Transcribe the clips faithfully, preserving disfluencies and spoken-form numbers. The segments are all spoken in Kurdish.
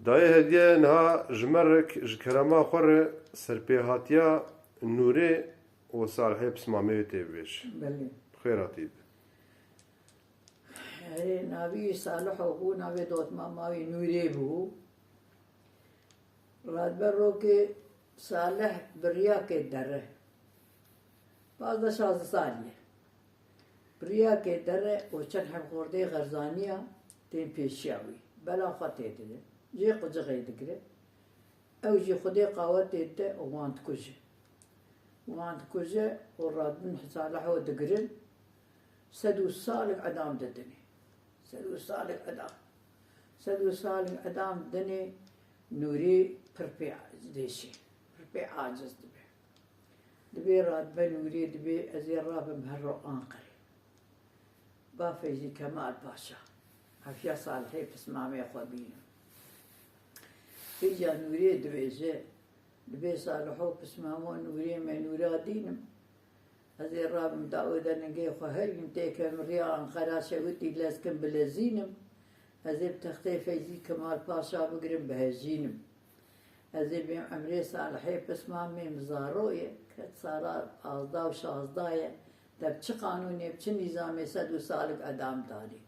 Dayê Hediye niha ji me re ji kerema xwe re serpêhatiya Nûrê û Salihê Pismamê wê tê bibêj. Belê. Xêr hatî. Erê, navî Saliho bû, navê dotmama wî Nûrê bû. Radbe rokê Salih biryakê dere. Pazdeh şazdeh salî ye. Biryakê dere û çend heb xordê xerzaniya tên pêşiya wî. Bela xwe tê dide. Jê qucixê digire. Ew jî xwedê qawe tê dide û wan dikuje. Wan dikuje û radin Saliho digirin. Sed û salek edam didinê. Sed û salek edam. Sed û salek edam dinê Nûrî pir pê dêşê. Pir pê aciz dibe. Dibê radbe Nûrê dibê ez ê rabim her ro Anqerê. Ba Feyzî Kemal Paşa. Efiya Salihê pismamê xwe bînim. Îca Nûrê dibêje, dibê Saliho pismamo Nûrê me Nûra dînim. Ez ê rabim dawê de ningê xwe herîm têkem riya Anqera şewitî lezkim bilezînim. Ez ê bi textê Feyzî Kemal Paşa bigirim bihejînim. Ez ê bêm emrê Salihê pismamê min zaro ye, ket sala pazdeh û şazdeh ye, te bi çi qanûnê, bi çi nîzamê sed û salik edam danî?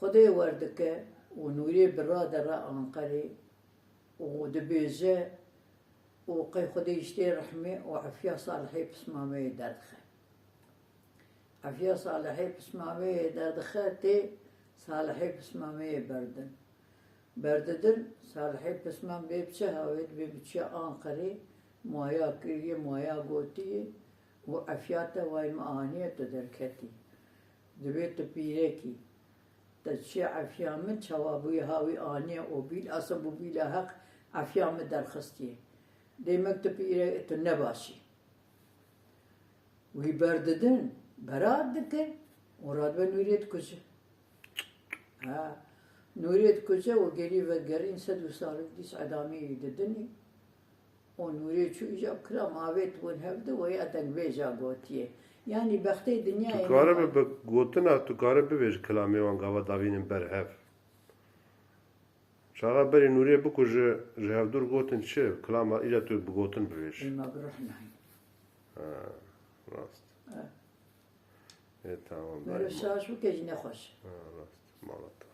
Xwedê werdike û Nûrê bi rade re Anqerê û dibêje û qey Xwedê ji tê rehmê û efiya Salihê pismameyê derdixe. Efiya Salihê pismameyê derdixe tê Salihê pismameyê berdin. Berdidin, Salihê pismam bê biçe hawê dibê biçiya Anqerê, muaya kiriye, muaya gotiye û efiya te way min aniye tu derketî. Dibê tu pîrekî. Te çiya efiya min çawa bûye ha wî aniye û bîl, asa bû bîla heq efiya min derxistiye. Demek tu pîre, tu nebaşî. Wî berdidin, berat dike û radbe Nûrê dikuje. Ha, Nûrê dikuje û gerî vegerîn sed û salik dîs edamî wî didinî. Û Nûrê çû îca bi kilam avêt bûn hevdu û ya dengbêja gotiye. Yanî bextê dinyayê Tu kare bi, bi gotina, tu kare bibêj kilamê wan gava davînin ber hev. Çaxa berî Nûrê bikuje, ji hevdûr gotin çi? Kilama île tu bi gotin bibêj. Ema bi ruh nayî. Ha, rast. Ha. Ê, tamam, Meriv dayê. Şaş bike jî nexweş. Ha, rast. Mala te.